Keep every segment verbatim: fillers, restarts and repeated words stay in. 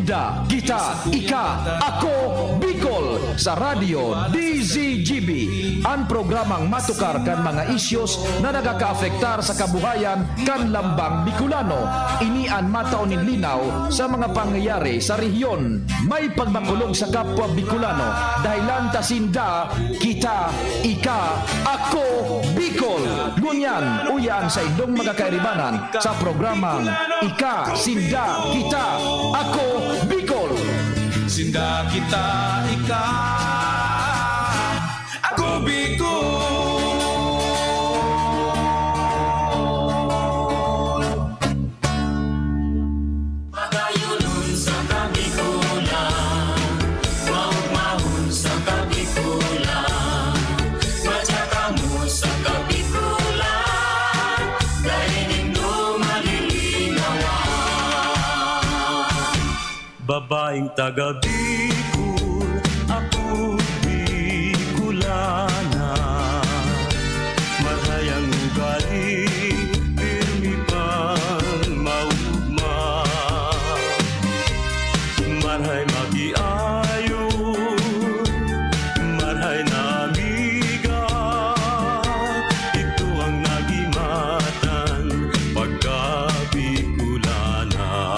Da, kita, ika, ako, Bicol, sa Radyo D Z G B. An programang matukar kan mga isyos na nagakaapektar sa kabuhayan kan lambang Bicolano. Ini an matao nin linaw sa mga pangyayari sa rehiyon. May pagmakulog sa kapwa Bicolano, dahelan ta sinda, kita, ika, ako, Bicol. Ngunyan, uya an saindong mga kairibanan sa programang Ika, Sinda, Kita, Ako, Bicol. Sinda, kita, ika, ako, Bicol. Padayonon sa Kabikolan, maugmahon sa Kabikolan, matya kamo sa Kabikolan, dai nindo malilinawan. Babaeng taga Bicol, ako Bicolana. Marhay ang ugali, pirmi pang maugma. Marhay makiayo, marhay na amiga, ito ang nagimatan pagka Bicolana.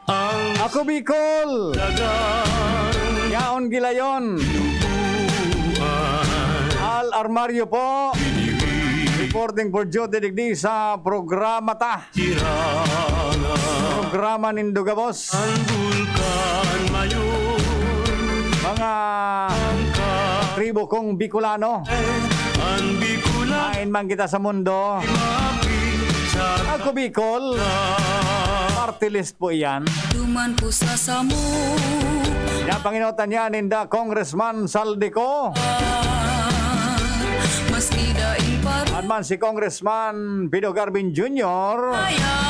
Ang Ako Bicol! Dagang Yaon Gilayon! Lubuan. Al Armario po. Reporting for duty digdi sa programa ta. Tirana. Programa nindo gabos. Ang Bulkan Mayon. Mga Ang ka- tribo kong Bicolano. Ang Bicolano. Hain man kita sa mundo. Mapi sa Ako Bicol. Party list po iyan. Duman po sa samo. Yan, panginotan niya, ninda Congressman Saldico. Maski daing paro. At man si Congressman Pido Garvin Junior. Ayahay.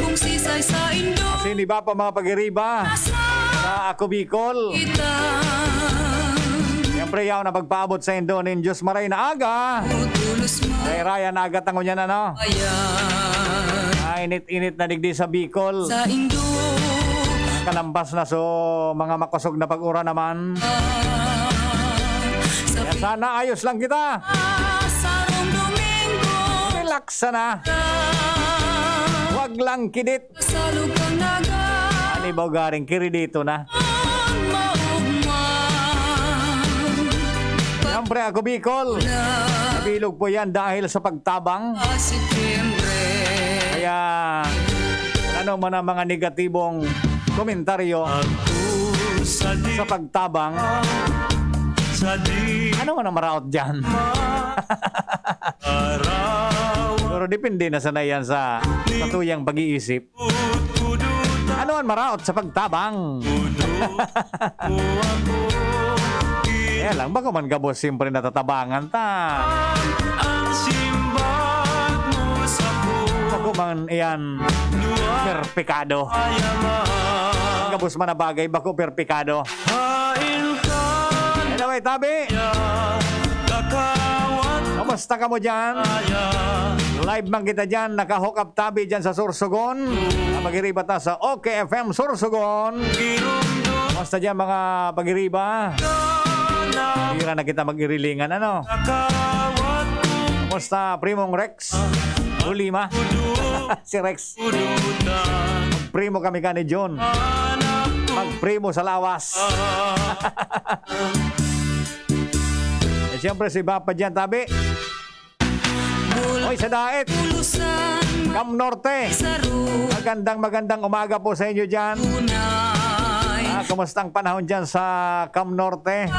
Kung sisay sa indo. Siniba pa mga pag-iriba. Nasa. Sa Ako Bicol. Kita. Siyempre, yaw na pagpaabot sa indo nin Diyos maray na aga. Tulos mo. Kay Raya na aga tango niyan, ano? Ay, init-init na digdi sa Bicol. Sa indo. Kalambas na so mga makosog na pag-uran naman. Sa Kaya sana ayos lang kita. Sarong Domingo. Relax sana. Wag lang kidit. Salog kang naga. Ani ba garing kiridito na? Ang maugma. Siyempre, Ako Bicol. Nabilog po yan dahil sa pagtabang. Ah, Setyembre. Kaya, ano man ang mga negatibong komentaryo Ako sa di- sa pagtabang, sa di- ano man ang maraot dyan? Ma- Araw. Pero depende na sana yan sa, sa tuyang pag-iisip. Ano ang maraot sa pagtabang? Kaya lang, bako man gabos siyempre natatabangan ta. Ang simbag mo sa Bako man iyan perpekado. Ang gabos man na bagay, bako perpekado. Hain ka Anyway, tabi. Kakawat Kamusta kamo dyan? Live man kita dyan. Naka-hook up tabi dyan sa Sorsogon. Pag-iriba ta sa OK F M Sorsogon. Kamusta dyan, mga pag-iriba? Pira na kita mag-irilingan, ano? Kamusta, Primong Rex? Ulima. Si Rex. Primo kami ka ni John. Magprimo sa lawas. Eh, siyempre, si Bapa dyan, tabi. Oy, sa Daet. Cam Norte. Magandang, magandang umaga po sa inyo dyan. Ah, kumusta ang panahon dyan sa Cam Norte?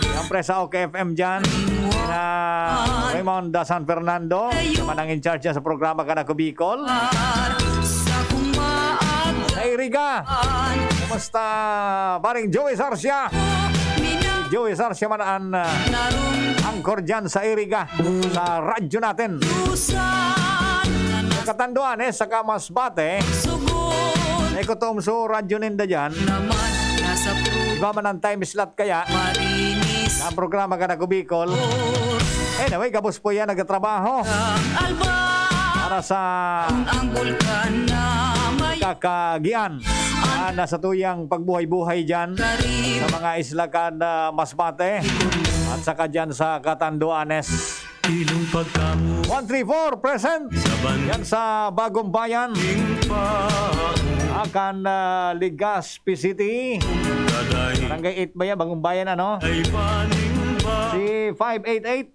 Siyempre, sa OK F M dyan. Na Raymond da San Fernando. Siya man ang in charge dyan sa programa Kan Ako Bicol. Sa Iriga. Kumusta, paring Joey Sarsia? Si Joey Sarsia man ang, ah, anchor dyan sa Iriga, sa radyo natin. Katanduan, eh, saka Masbate. Eh, kutoom so radyo ninda dyan. Iba man ang time slot kaya. Ang programa Kan Ako Bicol. Anyway, gabos po yan, nagtatrabaho. Para sa Ang bulkan na may kakagian, ah, na sa tuyang pagbuhay-buhay dyan sa mga isla kan, ah, Masbate at saka dyan sa Catanduanes. Ilong pagkamu one three four present sa ban- yan sa Bagong Bayan. Akan, ah, Legazpi City. Barangay eight ba yan? Bagong Bayan, ano? Si five eight eight.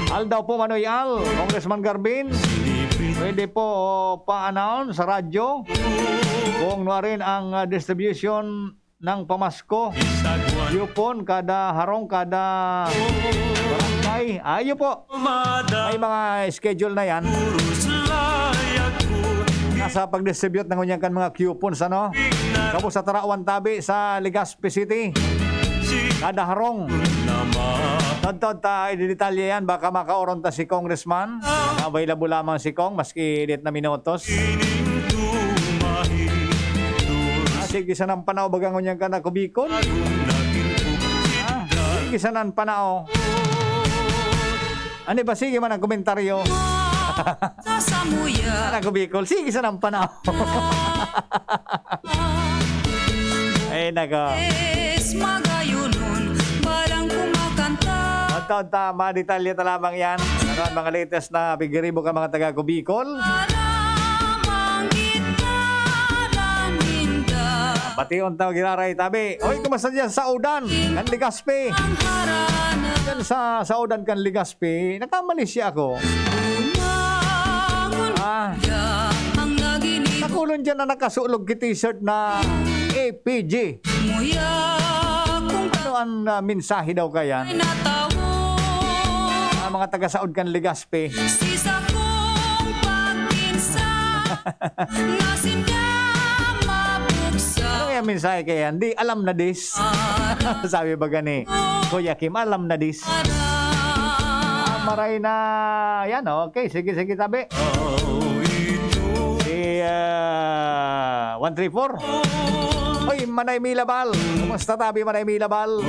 Aldaw po, Manoy Al, Congressman Garbin. Pwede po pa-announce sa radyo kung nuarin ang, ah, distribution ng pamasko. Yupon, kada harong, kada barangay. Ayo po. May mga schedule na yan. Nasa pag-distribute na ngunyan kan mga coupons, ano? Kamo sa Tarawan Tabi sa Legazpi City. Kada harong. Tadtad ta, idedetalye yan. Baka makaoron ta si Congressman. Available lamang si Cong, maski dit na minutos. Ah, sige, sanang panao, baga ngunyan ka na kubikon. Ah, sige, sanang panao. Ano ba? Sige man ang komentaryo. Sa samuya. Anak ko, Bicol. Sige, sanang panao. Ay, nako. Es magayunon, balang kumakanta. Unta-unta, madetalye ta lamang yan. Ano ang mga latest na pigiribo ka, mga taga Cubicol? Para manggit ka lang ninda. Bation ta, Giraray, tabi. Oy, kumusta dyan sa Udan? Kan Legazpi. Ang harana. Dyan sa, sa Udan kan Legazpi, nagkamali siya ako. Bumangon Ah. ka ang naginip. Nakulon dyan na nakasulog ki t-shirt na A P G. Muya kung Ano ang, ah, mensahe daw kayan? Natawo. Ah, mga taga-Saud kan Legazpi. Si sakong pagkinsa, nga sinda mabuksan. Ano yung mensahe kayan? Di alam na dis. Sabi ba gani, Kuya Kim, alam na dis. Ah, maray na. Yan, okay. Sige, sige, tabi. Si, ah, one three four. Oy, Manay Milabal. Kumusta, tabi, Manay Milabal?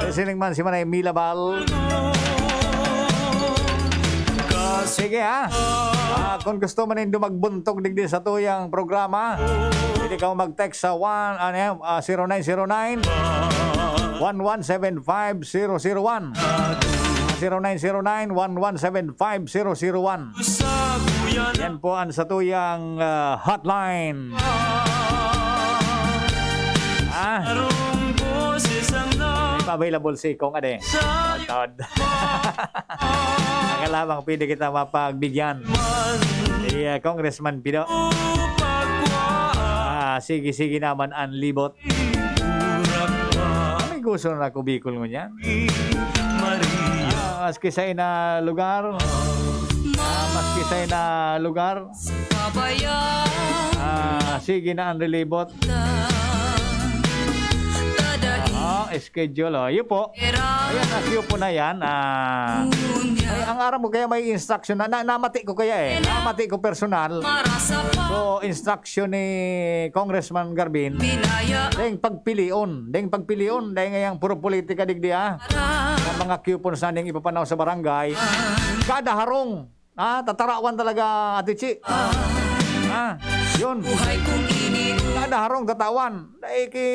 Listening man si Manay Milabal. Sige, ha. Ah, kung gusto mo nindo magbuntog digdi sa tuyang programa, pwede ka mag-text sa one, ano yan, ah, zero nine zero nine, one one seven five zero zero one. Zero nine zero nine, one one seven five zero zero one. Yan po ang satuyang, ah, hotline. Ah. May pa-available si Kong Ade. Tod. Ang alamang pwede kita mapagbigyan. Si, ah, Congressman Pido. Ah, sige, sige naman ang libot. May gusto na ako Bicol ngunyan. Ah, maski sa ina lugar. Ah, maski sa ina lugar. Ah, sige na ang relibot. Ah, schedule, oh. Yun po. Ayan, as yun po na yan. Ah, ay, ang aram ko kaya may instruction na, na, namati ko kaya eh. Namati ko personal. So, instruction ni Congressman Garbin, deng pagpilion, deng pagpilion, deng ngayang puro politika digdi, ah. Ang mga coupons na ning ipapanaw sa barangay, kada harong, ah, tatarawan talaga, Ate Chi. Ah, yun. Kada harong tatawan. Dai ki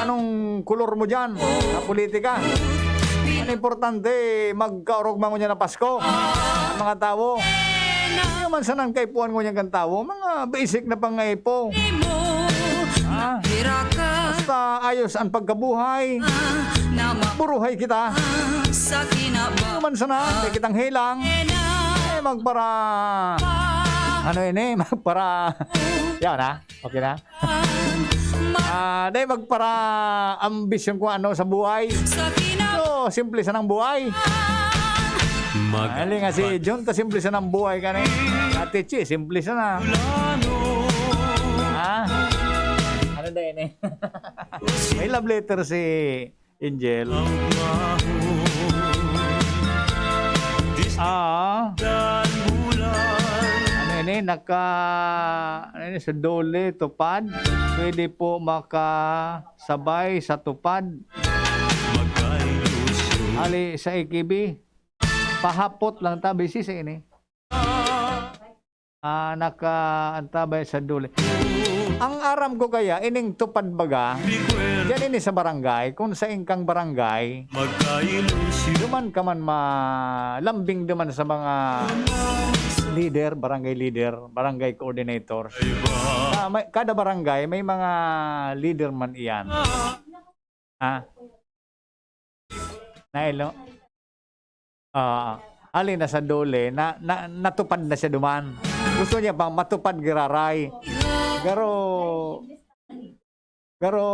anong kolor mo dyan sa politika. Ang importante, magkaorog man ngunyan na Pasko ang mga tawo. Ano man sanang kaipuhan ngunyan kan tawo? Mga basic na pangaipo. Ha? Basta ayos ang pagkabuhay. Buruhay kita. Ano man sana, may kitang helang. Eh, magpara-, ano ini? Magpara-, yan, ha? Okay na? Ah, dai magpara-ambisyon kung ano sa buhay. So, simple sanang buhay. Hali nga si Junta, simple sanang buhay ka na eh. Ate Chi, simple sana. Ha? Ano na yun eh? May love letter si Angel. Ah. Ano ini? Naka, ano ini? Sa dole, tupad. Pwede po makasabay sa tupad. Ali sa ikibi. Pahapot lang ta, busy sa ini. Ah, nakaantabay sa DOLE. Ang aram ko kaya, ining TUPAD baga, diyan ini sa barangay, kung sa ingkang barangay, duman ka man malambing duman sa mga leader, barangay leader, barangay coordinator. Ah, may, kada barangay, may mga leader man iyan. Ha? Nailo? Ah, hali na sa DOLE, na, na, natupad na siya duman. Gusto niya pang matupad giraray. Pero, pero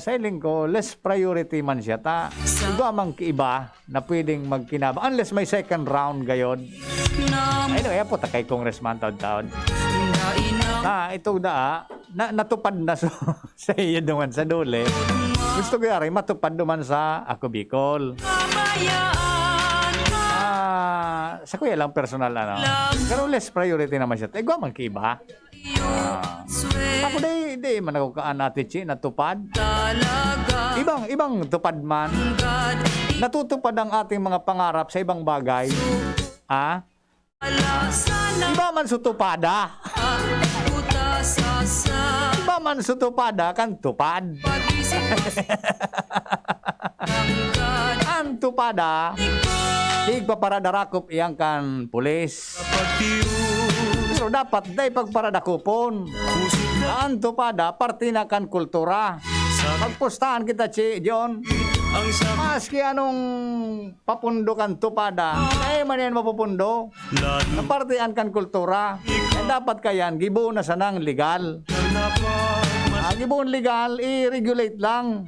sa hiling ko, less priority man siya. Ta, igwa mang kiiba na pwedeng magkinabang. Unless may second round gayod. Anyway, apo, takay congressman taon-taon. Na, ito daa, na, natupad na so, sa iyo duman sa DOLE. Gusto ko yari, matupad duman sa Ako Bicol. Ah, sa kuya lang personal, ano. Pero less priority naman siya. Igwa man kiiba. Ah. Ako di, di man ako kaan, Ate Chi, natupad. Ibang, ibang tupad man. Natutupad ang ating mga pangarap sa ibang bagay. Ah? Iba man su tupada. Iba man su tupada kan tupad. An tupada, tigpaparadarakop iyan kan pulis. Pero dapat dai pagparadakopon. An tupada, parte na kan kultura. Pagpustahan kita, Chi John. Maski anong papundo kan tupada, dai man yan mapupundo. Napartian kan kultura. Yan dapat kayan, gibohon na sanang legal. Ah, gibohon legal, i-regulate lang.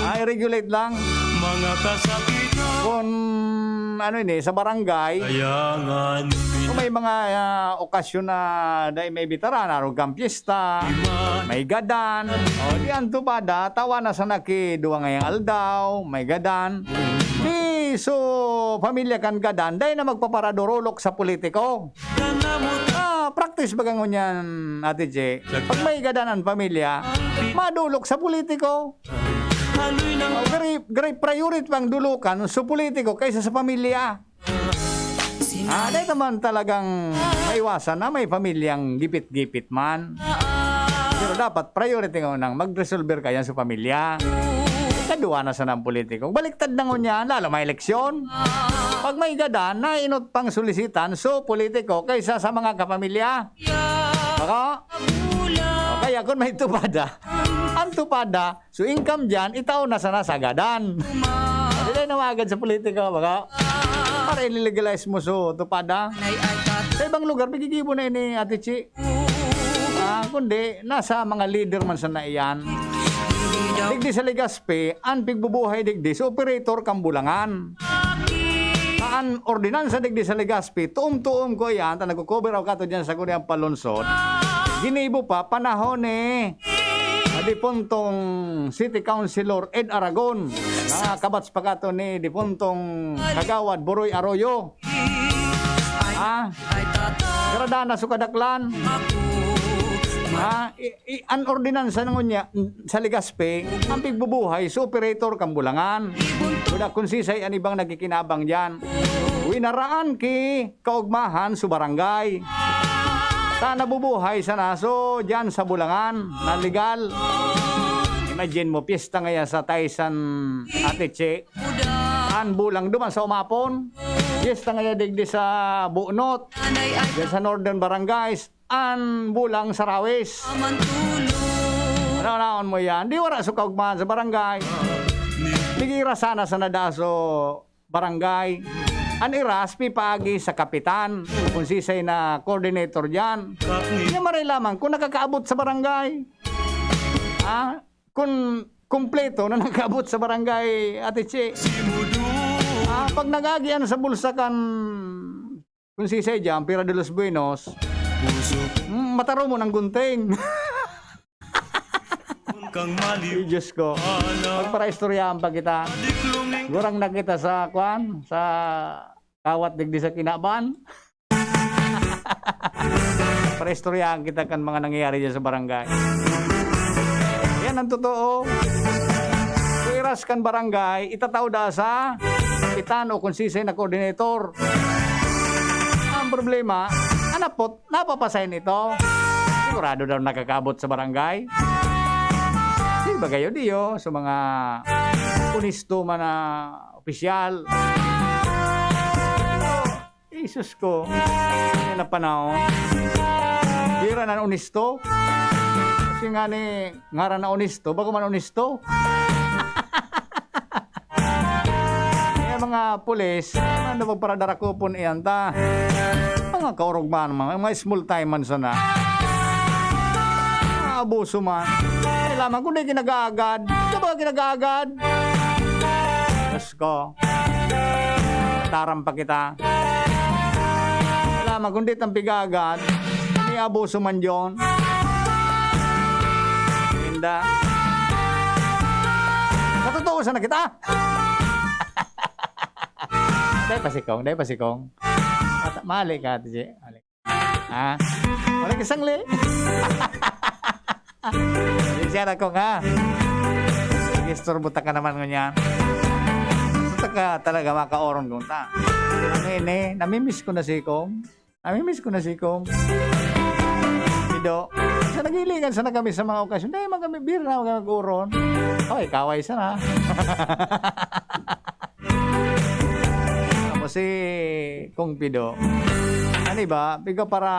Ah, i-regulate lang. Mga kasakitan. Kung ano ini, sa barangay, kung may mga, ah, okasyon na dai may bitaran, arog kan pyesta, may gadan. O, di an tupada, tawan na sana ki duwa ngayang aldaw, may gadan. Di so, pamilya kan gadan, dai na magpaparadorolok sa politiko. Ah, practice baga ngunyan, Ate Che. Pag may gadan an pamilya, madolok sa politiko. Oh, very, very priority pang dolokan so politiko kaysa sa pamilya. Ah, dai naman talagang maiwasan na may pamilyang gipit-gipit man. Pero dapat priority ngunyan magresolver kayan sa pamilya. Ikaduwa na sana ang politiko. Baliktad na ngunyan, lalo may eleksyon. Pag may gadan, nainot pang solisitan so politiko kaysa sa mga kapamilya. Bako? O kaya kung may tupada, ang tupada, so income diyan, itao na sana sa gadan. Dai na magad sa politiko, bako? Para i-legalize mo so tupada. Sa ibang lugar, pigigibo na ini, Ate Chi. Ah, kundi, nasa mga leader man sana iyan. Digdi sa Legazpi, an pigbubuhay digdi sa operator kan bulangan. An ordinansa digdi sa Legazpi, tuom-tuom ko iyan, ta nagko-cover ako kato diyan sa Korean Palunsod. Ginibo pa, panahon ni, ah, dipuntong City Councilor Ed Aragon. Na kabats pa kato ni dipuntong Kagawad Boroy Arroyo. Ah, grada na so kadaklan. Ah, i, i, an ordinansa na ngunyan, sa Legazpi, an pigbubuhay sa operator kan bulangan. Wala kun sisay an ibang nagkikinabang diyan. Winaraan ki kaugmahan so barangay. Ta nabubuhay sana so diyan sa bulangan na legal. Imagine mo, piyesta ngaya sa Taysan, Ate Che. An bulang duman sa umapon. Piyesta ngaya digdi sa Bunot. Diyan sa Northern Barangays. An bulang sa Rawis. Ano naon mo yan? Di wala so kaugmahan sa barangay. Pigira sana sa nadaso barangay. An iras, pipaagi sa kapitan. Kung sisay na coordinator diyan. Niya maray lamang kung nakakaabot sa barangay. Ah, kung kumpleto na nakaabot sa barangay, Ate Che. Ah, pag nag-agi an sa bulsa kan, kung sisay diyan, Pira de los Buenos, mm, matarumon ang gunting. Ay, Diyos ko. Magparaistoryahan pa kita. Gurang na kita sa, kwan, sa kawat digdi sa kinaban. Paraistoryahan kita kan mga nangyayari dyan sa barangay. Yan ang totoo. Kung iras kan barangay, itatao da sa kapitan o kung sisay na coordinator. Ang problema, napot, napapasahin ito. Sigurado daw nakakaabot sa barangay. Di ba kayo, diyo, sa mga onesto man na opisyal? Jesus ko, yan na panahon. Di ra na onesto. Kasi nga ni, ngaran na onesto, bako man onesto. Kaya mga pulis, ano magparadarakupon iyan ta? Mga kaurog man, mga, mga small time man sana. Mga abuso man. Kailangan ko na kinagaagad. Ito ba kinagaagad? Diyos ko. Taram pa kita. Kailangan kundi tang pigagad. May abuso man yon. Linda. Natutuusan na kita. Dai pa si Kong, dai pa si Kong. At, mali ka, Ate Che. Mali. Ha? Wala ka sangli. Siya na, Kong, ha? Sige, istorbo ta ka naman ngunyan. Gusto ka talaga makaoron, Kong, ta? Ano ini? Namimiss ko na si Kong. Namimiss ko na si Kong. Pido. Sa naghilingan sana kami sa mga okasyon. Dai man kami, bira na kami mag-oron. Oy, kaway sana. Tapos si Kong Pido. Ano ba? Piga para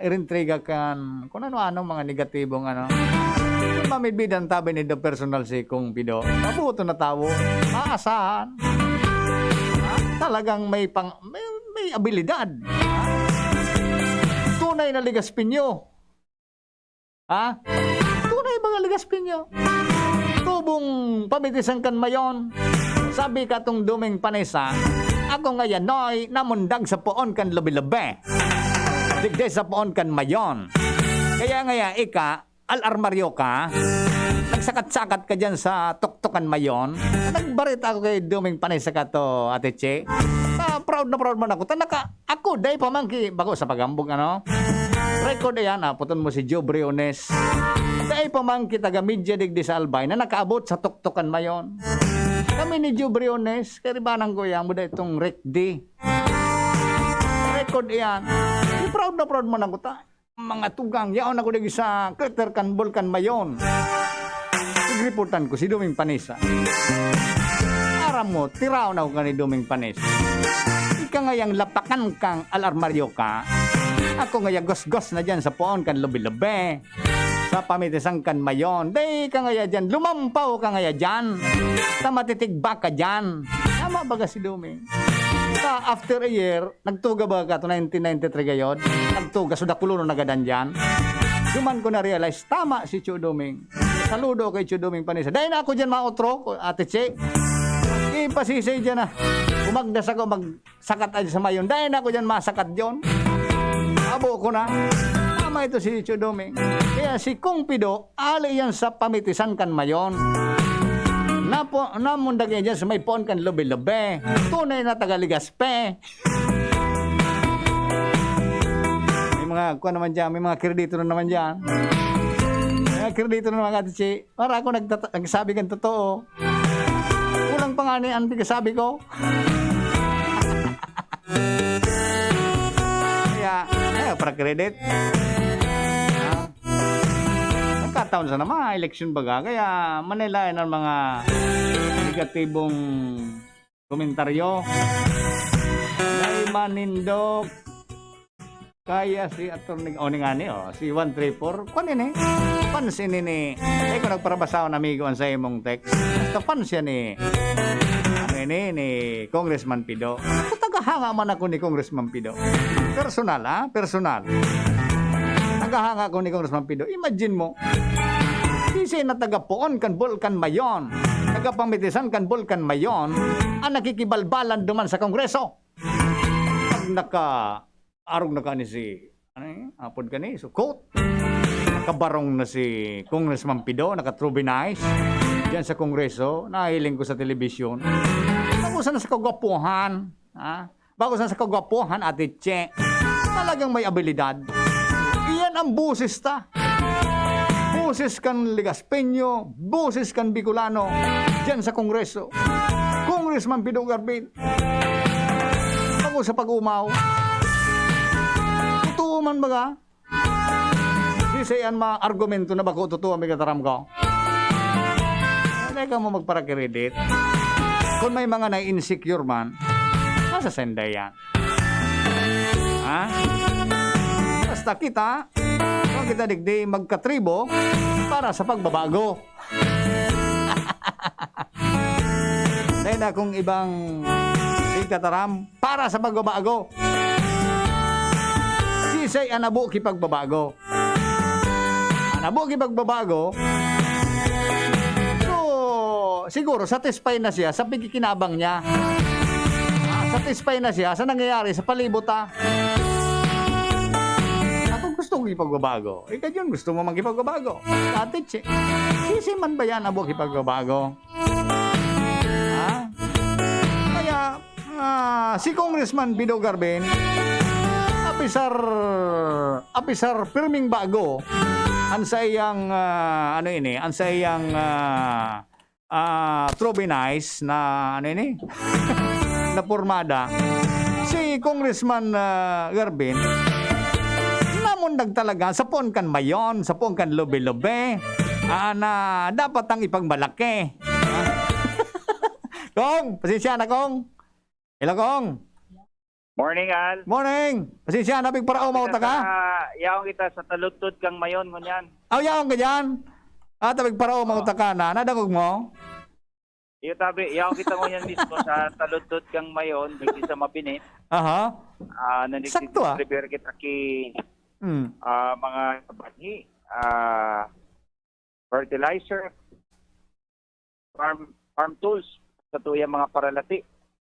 irintriga kan kung ano-ano mga negatibong ano. Mamibid ang tabi ni do personal si Kong Pido. Mabuto na tawo. Maasahan. Ha? Talagang may pang, may, may abilidad. Ha? Tunay na ligaspinyo. Ha? Tunay mga ligaspinyo. Tubong pamitisan kan mayon. Sabi katong Duming Panisa, ako ngayanoy namundag sa poon kan lubi-lubi. Digdi sa poon kan mayon. Kaya ngaya ika, al-armaryo ka, nagsakat-sakat ka dyan sa tuktukan mayon. Nagbarita ako kay Duming Panisa kato, Ate Che. Ah, proud na proud man ako. Ta naka, ako, dai pa man ki, bako sa pagambog, ano? Record yan, ah, puton mo si Joe Briones. Dai pa man ki taga media digdi sa Albay na nakaabot sa tuktukan mayon. Kami ni Joe Briones, kay ribanan ko yan, muda itong Rick D. Record yan. Di proud na proud man ako ta. Mga tugang, yaon ako digdi sa crater kan Bulkan Mayon. Igriportan ko si Duming Panisa. Aram mo, tiraw na ako kan ni Duming Panisa. Ika ngayang lapakan kang al-armaryo ka. Ako ngaya gosgos na dyan sa poon kan lubi-lubi. Sa pamitisan kan mayon. Dai ka ngaya dyan, lumampaw ka ngaya dyan. Ta matitigba ka dyan. Tama baga si Duming? Sa after a year, nagtuga baga ka to, nineteen ninety-three gayod? Nagtuga, so dakulonon na gadan dyan. Duman ko na-realize, tama si Cho Duming. Saludo kay Cho Duming Panisa. Dai na ako dyan, mga otro, Ate Che. Ipasisay dyan na. Umagdas ako, magsakat ay sa mayon. Dai na ako dyan, masakat dyan. Abo ko na. Tama ito si Cho Duming. Kaya si Kong Pido, ali yan sa pamitisan kan mayon. Napo-, namundag yan dyan sa may poon kan lubi-lubi. Tunay na taga Legazpi. May mga, kuwan naman dyan, may mga kredito na naman dyan. May mga kredito na naman, Ate Chi. Para ako nagtata-, nagsabi kang totoo. Kulang pa nga ni ang pagkasabi ko. Kaya, ayaw para credit. Ha? Nagkataon sa naman, election baga. Kaya, manilayan ang mga negatibong komentaryo. Dai man nindo kaya si Attorney, o, ni ngani, o, si one three four. Kuwan ini? Fans ini ni, eh, kung nagparabasa ako, amigo, ang sa imong text. Basta fans yan ni, ano ini, ni Congressman Pido. So, tagahanga man ako ni Congressman Pido. Personal, ha? Personal. Tagahanga ako ni Congressman Pido. Imagine mo, sisay na taga poon kan Bulkan Mayon, taga pamitisan kan Bulkan Mayon, ang nakikibalbalan duman sa Kongreso. Pag naka-, arog na ka ni si, ano eh, apod ka ni, so, quote, nakabarong na si Congressman Pido, naka-trubinize, diyan sa Kongreso, nahiling ko sa telebisyon. Tapos na sa kagwapuhan, ha? Bago sa, sa kagwapuhan, Ate Che, talagang may abilidad. Iyan ang boses ta. Boses kan Legaspeño, boses kan Bicolano, diyan sa Kongreso. Congressman Pido Garbin, bago sa pag-umaw. Totoo man baga. Sisay an mga argumento na bako totoo an pigkataram ko. Dai kamo magparakiridit. Kun may mga nai-insecure man, nasa sa inda yan. Ha? Basta kita, kung kita digdi magkatribo para sa pagbabago. Dai na akong ibang pigkataram para sa pagbabago. Sisay an habo ki pagbabago. An habo ki pagbabago, so, siguro satisfy na siya sa pagkikinabang niya. Ah, satisfy na siya sa nangyayari sa palibot, ah. Ako gusto ko ipagbabago. Ikaw yun, gusto mo magipagbabago. Dati, che. Sisay man ba yan, habo ki pagbabago? Ha? Kaya, ah, si Congressman Bido Garbin, apisar, apisar pirming bago, an saiyang, ah, ano ini, an saiyang, ah, ah, Trubinize na, ano ini, na pormada. Si Congressman, ah, Garbin, namundag talaga sa poon kan Mayon, sa poon kan Lobe-Lobe, ah, na dapat ang ipagmalaki. Kong, pasensya na, Kong. Hello, Kong. Morning, Al. Morning. Pasensya na, pigparaoma ko taka. Yaon kita sa taludtod kang Mayon, ngunyan. Aw, yaon ka dyan? Ah, ta pigparaoma ko taka na. Nadangog mo? Iyo, tabi. Yaon kita ngunyan mismo sa taludtod kang Mayon, digdi sa Mabini. Aha. Ah, Sakto, ah. Nagdi-deliver kita ki, Hmm. ah, mga banhi, ah, fertilizer, farm, farm tools, sa tuyang mga paralati.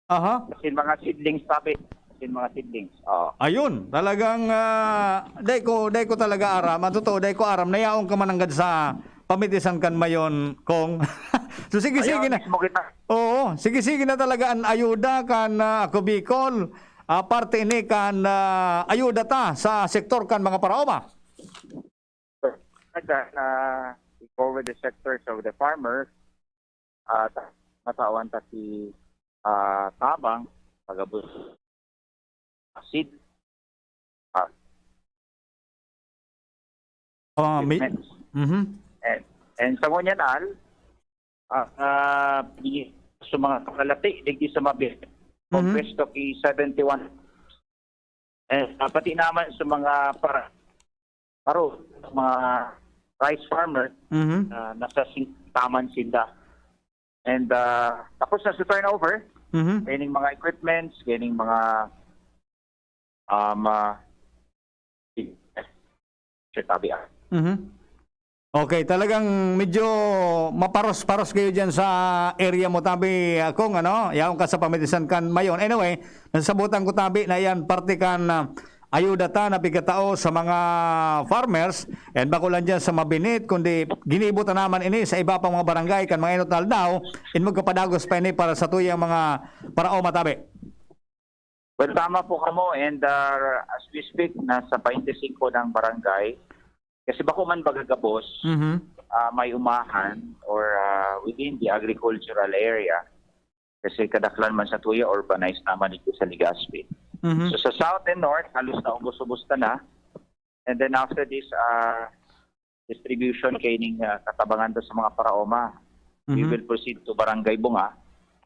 Aha. Asin mga seedlings, tabi. Asin mga seedlings. Oo. Ayun, talagang, ah, dai ko, dai ko talaga aram. Ang totoo, dai ko aram na yaon ka man nanggad sa pamitisan kan Mayon, Kong. So, sige, sige Ayun, na. mismo kita. Oo, sige, sige na talaga an ayuda kan, ah, Ako Bicol. Ah, parte ini kan, ah, ayuda ta sa sektor kan mga paraoma. Talaga na i-cover the sectors of the farmers at matawan ta si, ah, tabang, pagabot seed, ah, Ah, mi- equipments. Mhm. And, and sa ngunyan, Al, ah, ah, di, sa mga kalati, digdi sa Mabini, Mhm. pwesto ki seventy-one. And, ah, pati naman sa mga para, paro, mga rice farmer, Mhm. ah, nasa sing-, taman sinda. And, ah, tapos na sa turnover, Mhm. gaining mga equipments, gaining mga, um, ah, sinabi, ah. Mhm. Okay, talagang medyo maparos-paros kayo dyan sa area mo, tabi, ah, Kong, ano? Yaon ka sa pamitisan kan Mayon. Anyway, nasasabutan ko, tabi, na yan parte kan, ah, ayuda ta na pigkatao sa mga farmers, and bako lang dyan sa Mabini, kundi ginibo ta naman ini sa iba pang mga barangay kan mga inot na aldaw, in magkapadagos pa ini para sa tuyang mga paraoma, tabi. Well, tama po kamo, and, ah, as we speak, nasa twenty-five ng barangay. Kasi bako man baga gabos, Mhm. ah, may umahan or, ah, within the agricultural area. Kasi kadaklan man sa tuya, urbanized naman dito sa Legazpi. Mhm. So, sa south and north, halos na ubos-ubos na na. And then after this, ah, distribution kaining, ah, katabangan ta sa mga paraoma, we Mhm. will proceed to Barangay Bunga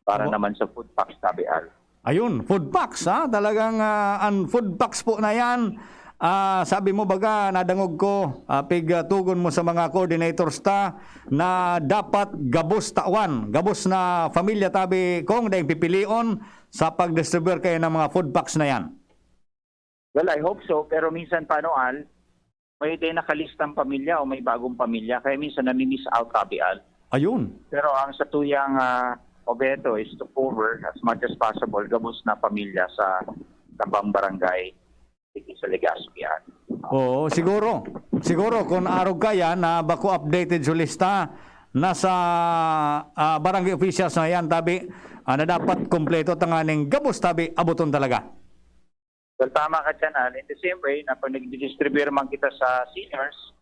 para Opo. naman sa food packs, tabi, Al. Ayun, food packs, ha? Talagang, ah, ang food packs po na yan, ah, sabi mo baga, nadangog ko, ah, pig, ah, tugon mo sa mga coordinators ta na dapat gabos tawan, gabos na pamilya, tabi, Kong, daing pipilion sa pag-distribute kayo ng mga food packs na yan. Well, I hope so. Pero minsan pa, ano, Al, may, may nakalistang pamilya o may bagong pamilya. Kaya minsan nami-miss out, tabi, Al. Ayun. Pero ang satuyang, ah, obheto is to cover as much as possible gabos na pamilya sa tabang barangay dito sa Legazpi, Al. Oo, siguro. Siguro kung arog ka yan, na bako updated sa lista, nasa, ah, barangay officials na yan, tabi, ah, na dapat kompleto tanganing gabos, tabi, abuton talaga. Well, tama ka dyan, Al. In the same way, na pag nagdi-distribute man kita sa seniors,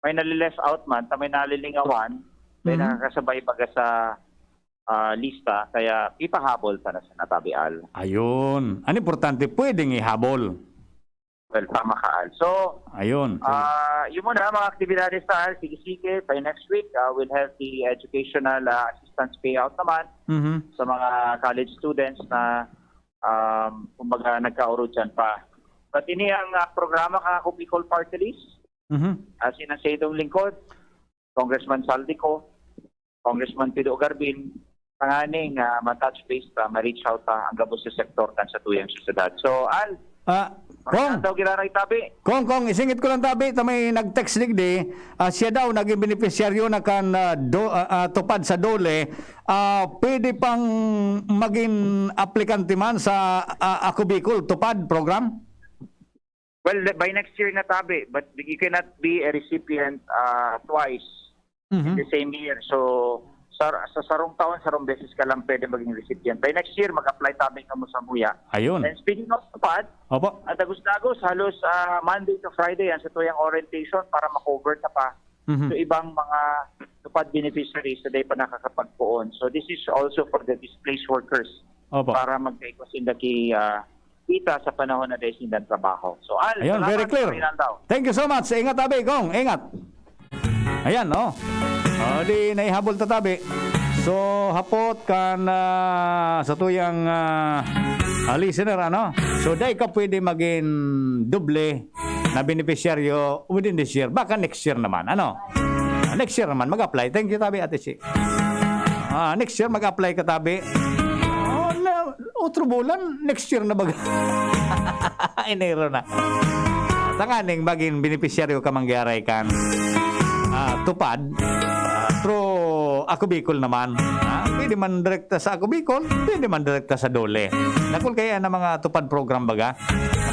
may nali-left out man, ta may nalilingawan, may Mhm. nakakasabay baga sa, ah, lista, kaya ipahabol ta na sana, tabi, Al. Ayun. Ang importante, pwedeng ihabol. Well, tama ka, Al. So, Ayun. ah, yun muna, mga aktibidades sa Al. Sige-sige, by next week, ah, we'll have the educational ah, assistance payout naman Mhm. sa mga college students na, um, kumbaga, nagkaurot dyan pa. But ini ang ah, programa ka Ako Bicol Party List. Mhm. As in, ang sa itong lingkod, Congressman Zaldy Co, Congressman Pido Garbin, tanganing uh, ma-touch base pa, ma-reach out pa ang gabos sa sektor kan sa tuyang syudad. So, Al, Ah, Kong, daw giraray tabi. Kong, Kong, isingit ko lang tabi, ta may nag-text digdi, ah, siya daw naging benepisyaryo na kan ah, do, ah, ah, tupad sa DOLE, ah, pwede pang maging aplikante man sa ah, Ako Bicol tupad program? Well, by next year na tabi, but you cannot be a recipient uh, twice in Mhm. the same year. So, sa, sa sarong taon, sarong beses ka lang pwede maging recipient. By next year, mag-apply tabi ka mo sa muya. Ayun. And speaking of tupad, Opo. at dagos-dagos, halos ah, Monday to Friday, ang sa tuyang orientation para ma-cover na pa Mhm. sa ibang mga tupad beneficiaries na di pa nakakapagpoon. So, this is also for the displaced workers Opo. para magkaigwa sinda ki ah, kita sa panahon na dahil sinda trabaho. So, Al, Ayun, salamat, very clear. Rinaldo. Thank you so much. Ingat, tabi, Kong. Ingat. Ayan, no? O, di naihabol ta tabi. So, hapot kan ah, sa tuyang ah, ah, listener, ano? So, dai ka pwede maging doble na benepisyaryo within this year. Baka next year naman, ano? Ah, next year naman, mag-apply. Thank you, tabi, Ate Chi. Ah, next year, mag-apply ka, tabi. Oh, na, otro bulan, next year na baga. Enero na. Tanganing maging benepisyaryo ka manggiaray kan ah, tupad ah, through Ako Bicol naman. Ah, pwede man direkta sa Ako Bicol, pwede man direkta sa DOLE. Dakul kaya na mga tupad program baga.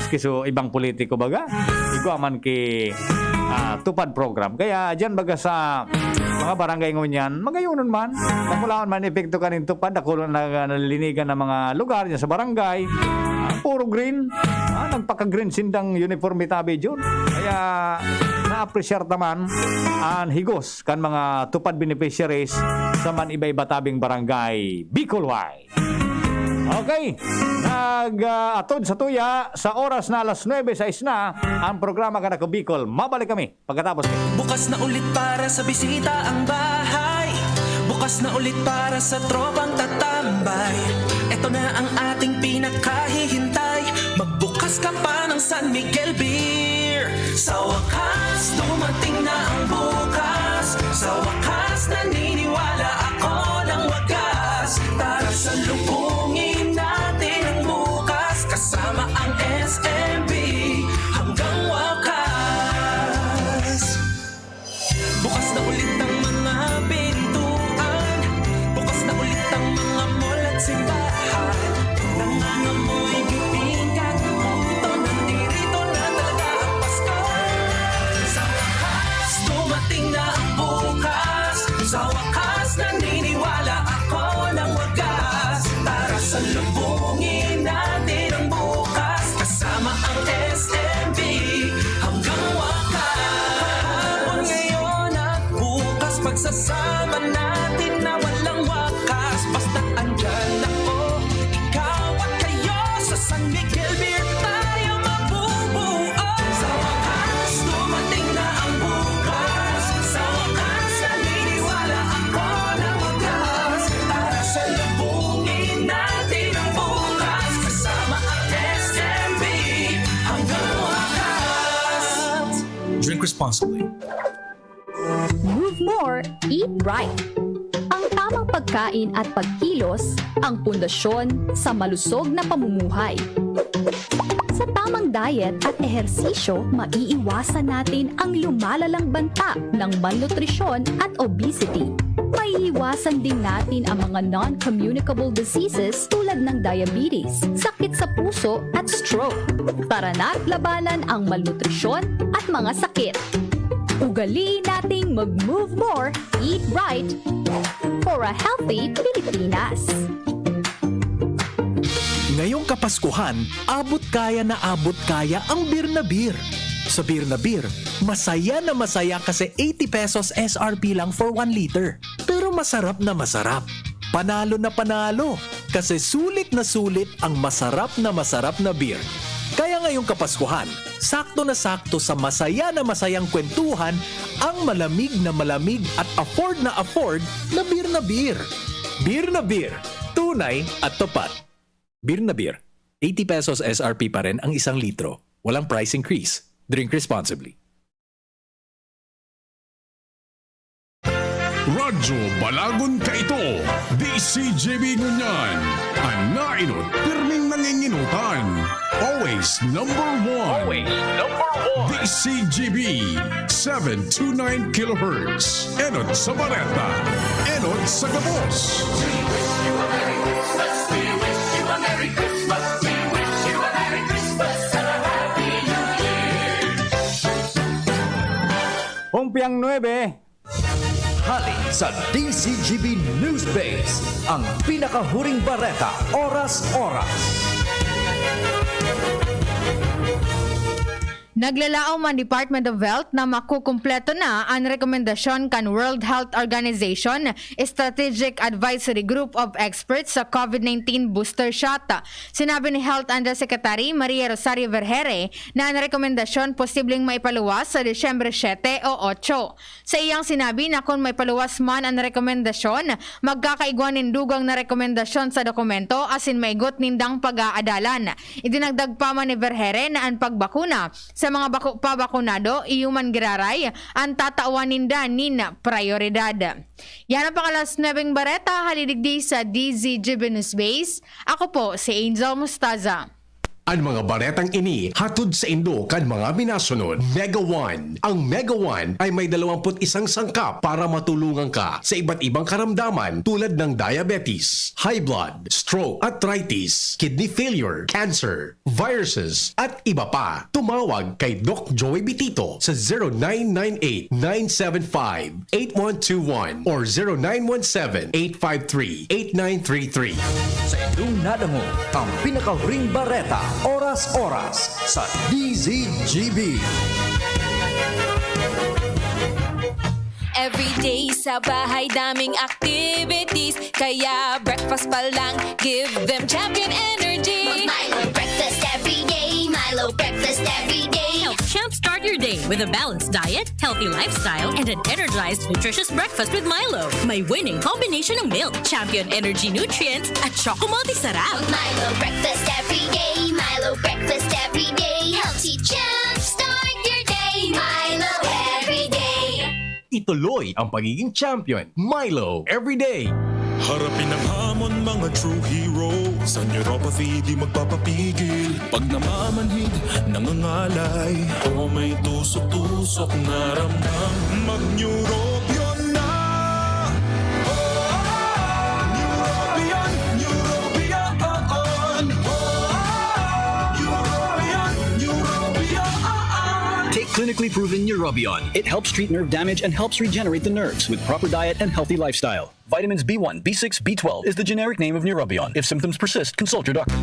Maski so ibang politiko baga, igwa man ki ah, tupad program. Kaya dyan baga sa mga barangay ngunyan, magayonon man. Dakulaon man epekto kaning tupad, dakulaon na nalilinigan ng mga lugar dyan sa barangay. Ah, puro green. Ah, nagpaka-green sindang uniforme tabi dyan. Kaya na-appreciate naman ang higos kan mga tupad beneficiaries sa man iba-iba tabing barangay Bicol Wide. Okay, nag-atod sa tuya sa oras na alas nuebe sais na ang programa kan Ako Bicol. Mabalik kami pagkatapos. Bukas na ulit para sa bisita ang bahay. Bukas na ulit para sa tropang tatambay. Ito na ang ating pinakahihintay. Magbukas ka pa ng San Miguel Beer. Sa wakas, dumating na ang bukas. Sa wakas, naniniwala ako ng wagas. Tara, salubungin natin ang bukas. Kasama ang S M B hanggang wakas. Bukas na ulit ang mga pintuan. Bukas na ulit ang mga mall at simbahan. Nangangamoy bibingka, puto, nandito na talaga ang Pasko. Sa wakas, dumating na ang bukas. Sa wakas, naniniwala ako ng wagas. Tara, salubungin natin ang bukas. Kasama ang S M B hanggang wakas. Kahapon, ngayon at bukas, pagsasama natin na walang wakas. Basta't andyan ako, ikaw at kayo, sa San Miguel Beer tayo magbubuo. Sa wakas, dumating na ang bukas. Sa wakas, naniniwala ako na wagas. Tara, salubungin natin ang bukas. Kasama ang S M B hanggang wakas. Drink responsibly. Move more, eat right. Ang tamang pagkain at pagkilos, ang pundasyon sa malusog na pamumuhay. Sa tamang diet at ehersisyo, maiiwasan natin ang lumalalang banta ng malnutrisyon at obesity. Maiiwasan din natin ang mga non-communicable diseases tulad ng diabetes, sakit sa puso at stroke. Tara na't labanan ang malnutrisyon at mga sakit. Ugaliin nating mag-move more, eat right for a healthy Pilipinas. Ngayong Kapaskuhan, abot kaya na abot kaya ang Beer na Beer. Sa Beer na Beer, masaya na masaya kasi eighty pesos S R P lang for one liter. Pero masarap na masarap. Panalo na panalo kasi sulit na sulit ang masarap na masarap na beer. Kaya Ngayong Kapaskuhan, sakto na sakto sa masaya na masayang kwentuhan ang malamig na malamig at afford na afford na beer na beer. Beer na beer, tunay at tapat. Beer na beer, eighty pesos S R P pa rin ang isang litro. Walang price increase. Drink responsibly. Radyo Balagon kaito, D C G B ngunyan. An nainot, pirming nanginginutan. Always number one. Always number one. D C G B, seven two nine kilohertz. Enot sa bareta, enot sa gabos. We wish you a Merry Christmas. We wish you a Merry Christmas. We wish you a Merry Christmas and a Happy New Year. Humpiang nuebe, Hali sa D C G B News Base, ang pinakahuring bareta, oras-oras. Naglalaom ang Department of Health na makukumpleto na an rekomendasyon kan World Health Organization Strategic Advisory Group of Experts sa COVID nineteen booster shot. Sinabi ni Health Undersecretary Maria Rosario Vergeire na an rekomendasyon posibleng maipaluwas sa Disyembre siyete o otso. Sa iyang sinabi na kun maipaluwas man an rekomendasyon, magkakaigwa nin dugang na rekomendasyon sa dokumento asin maigot nindang pag-aadalan. Idinagdag pa man ni Vergeire na an pagbakuna sa mga bako pa bakunado iyo man giraray an tatawan ninda nin prayoridad. Yan ang pang-alas nuebeng bareta, hali digdi sa D Z G B News Base. Ako po si Angel Mostaza. An mga baretang ini hatod saindo kan mga minasunod. Mega One. Ang Mega One ay may dalawampu't isang sangkap para matulungan ka sa iba't ibang karamdaman tulad ng diabetes, high blood, stroke, arthritis, kidney failure, cancer, viruses, at iba pa. Tumawag kay Doc Joey Bitito sa zero nine nine eight, nine seven five, eight one two one or zero nine one seven, eight five three, eight nine three three. Sa indong nadangog, ang pinakahuring bareta, oras-oras, sa D Z G B. Everyday sa bahay, daming activities. Kaya breakfast pa lang, give them Champion Energy. Mag-Milo breakfast every day. Milo breakfast every day. Help Champ start your day with a balanced diet, healthy lifestyle, and an energized, nutritious breakfast with Milo. May winning combination ng milk, Champion Energy nutrients, at Choco Multi Sarap. Mag-Milo breakfast every day. Milo breakfast every day. Healthy Champ, start your day. Milo every day. Ituloy ang pagiging champion. Milo, everyday. Harapin ang hamon, mga true heroes. Ang neuropathy di magpapapigil. Pag namamanhid, nangangalay, o may tusok-tusok na ramdam, mag-Neurobion na! Oh, Neurobion, Neurobion, oh, oh. Neurobion, Neurobion, oh, oh. Take clinically proven Neurobion. It helps treat nerve damage and helps regenerate the nerves with proper diet and healthy lifestyle. Vitamins B one, B six, B twelve is the generic name of Neurobion. If symptoms persist, consult your doctor.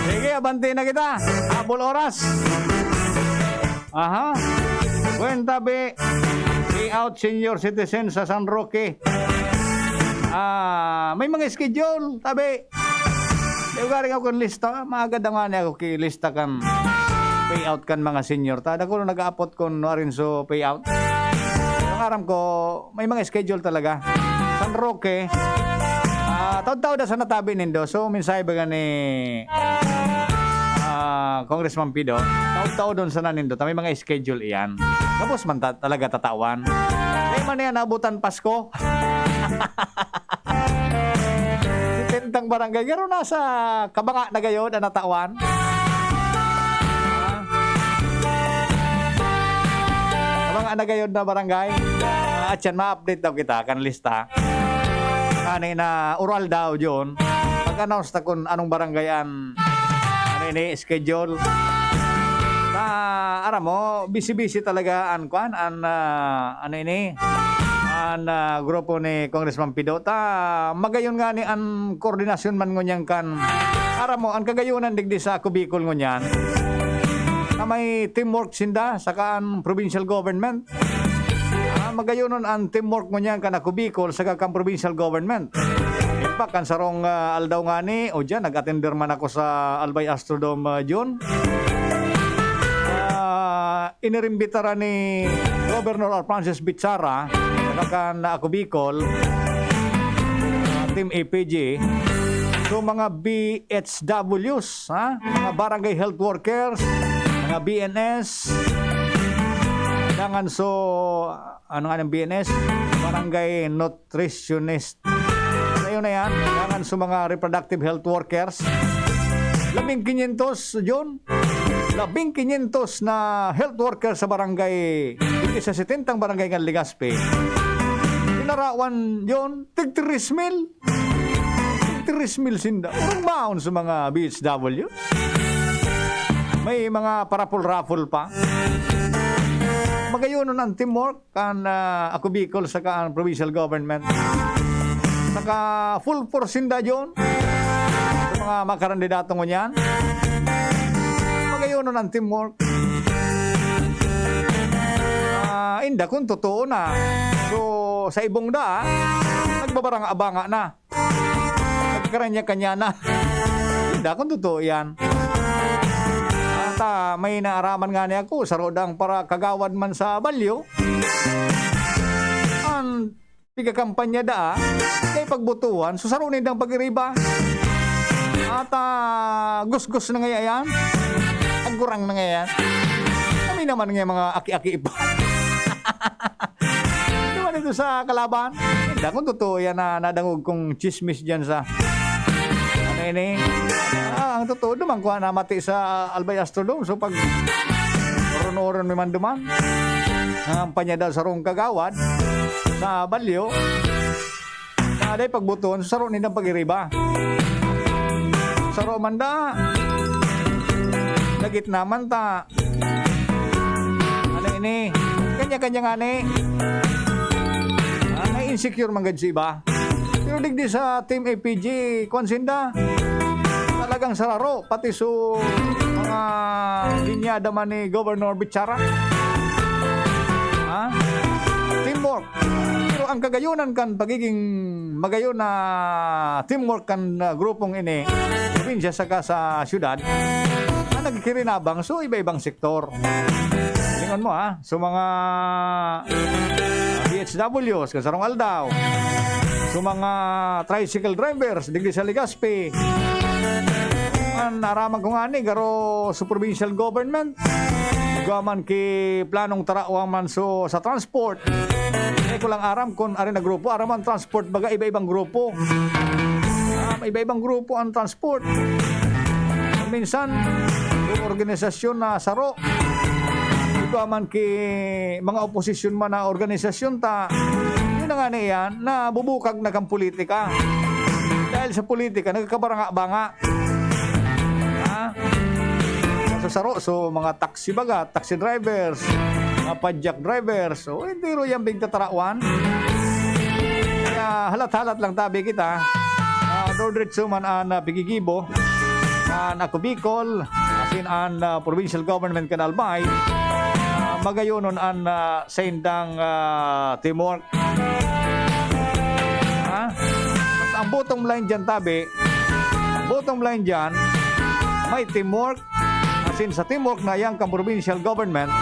Sige, abante na kita. Habol oras. Aha. Buen tabi. Payout senior citizen sa San Roque. Ah, may mga schedule, tabi. Di ko galing ako kan lista. Maaga daw nga niya ako kilista kan payout kan mga senior. Ta, dako nag-aapot kun nuarin so payout. Ang aram ko, may mga schedule talaga. San Roque, ah, taod-taod na sa natabi nindo. So, mensahe baga ni, ah, Congressman Pido, taod-taod doon sa nanindo. Ta, may mga schedule iyan. Tapos man ta-, talaga tatawan. Di man yan naabutan Pasko. Setentang barangay. Pero nasa Kabanga na gayod ang natawan. Ah. Kabanga na gayod na barangay. Ah, at yan, ma-update daw kita, kan lista. Ani na oral daw, John. Pag-announce ta kung anong barangay an, ano ini, schedule. Na, aram mo, busy-busy talaga an, kwan, an, ah, ano ini, an, ah, grupo ni Congressman Pido. Ta, magayon nga ni an koordinasyon man ngunyan kan, aram mo, an kagayonan digdi sa Ako Bicol ngunyan. Na may teamwork sinda, saka an provincial government. Ah, magayonon an teamwork ngunyan kan Ako Bicol saka kan provincial government. Kan sarong, ah, aldaw ngani, o diyan, nag-attender man ako sa Albay Astrodome, ah, Jun. Ah, inirimbitara ni Governor Alfrances Bichara, saka kan Ako Bicol, ah, Team A P G, so mga B H Ws, ha? Mga barangay health workers, mga B N S, dangan so, ano nga ng B N S? Barangay nutritionist. Sa'yo na yan. Dangan sa mga reproductive health workers. Labing kinyentos, Jun. Labing kinyentos na health worker sa barangay, dito sa setentang barangay ng Legazpi. Pinarawan, Jun, tig tres mil. Tig tres mil sinda. Urang baon sa mga B H W. May mga parapol-rapol pa. Magayonon ang teamwork kan, ah, Ako Bicol saka ang provincial government. Saka full force sinda, Jun. Sa mga makarandidato ngunyan, magayonon ang teamwork. Ah, inda kung totoo na. So, sa ibong da, nagbabarang-abanga na. Nagkaranya-kanya na. Inda kung totoo yan. At, ah, may naaraman ngani ako, saro dang para kagawad man sa Balyo. An pigakampanya daa, kay pagbotohan, so saro nindang pag-iriba. At, ah, gusgos na ngaya yan. Agurang na ngaya yan. Kami naman nga mga aki-aki pa. Di ba dito sa kalaban? Inda kung totoo yan na nadangog kong chismis dyan sa, ano ini? Ah, ang totoo naman, kuha namati sa Albay Astrodome. So, pag oron-oron may man duman, ang panyada sarong kagawad sa Balyo, na day pagbotohan, so saro nindang pag-iriba. Saro man da. Dagit naman ta. Ano ini? Kanya-kanya ngani. Ah, na-insecure man gad sa iba. Pero digdi sa Team A P G, kwan sinda. Talagang sararo, pati so mga linyada man ni Governor Bichara. Ha? Teamwork. Pero ang kagayonan kan pagiging magayon na teamwork kan, ah, grupong ini, probinsya saka sa syudad, ang nagkikirinabang, so iba-ibang sektor. Lingon mo, ha? So, mga B H Ws, kan sarong aldaw. So, mga tricycle drivers, digdi sa Legazpi. An araman ko ngani, garo sa provincial government. Igwa man ki planong tarawan man so sa transport. Di ko lang aram kung ari na grupo, aram ang transport, baga iba-ibang grupo. Ah, iba-ibang grupo ang transport. Minsan, yung organisasyon na saro. Igwa man ki mga oposisyon man na organisasyon ta. Yun na nga na yan, na bubukag na kang politika. Dahil sa politika, nagkabaranga-banga. Ha? Sa saro, so, mga taxi baga, taxi drivers, mga padyak drivers, so, entero yan pigtatarawan. Kaya halat-halat lang tabi kita. Ah, dodritso man an, ah, pigigibo kan Ako Bicol, asin an, ah, provincial government kan Albay, ah, magayonon an, ah, saindang, ah, teamwork. Ha? Ang bottom line dyan, tabi, ang bottom line dyan, may teamwork, asin sa teamwork na yan kan provincial government,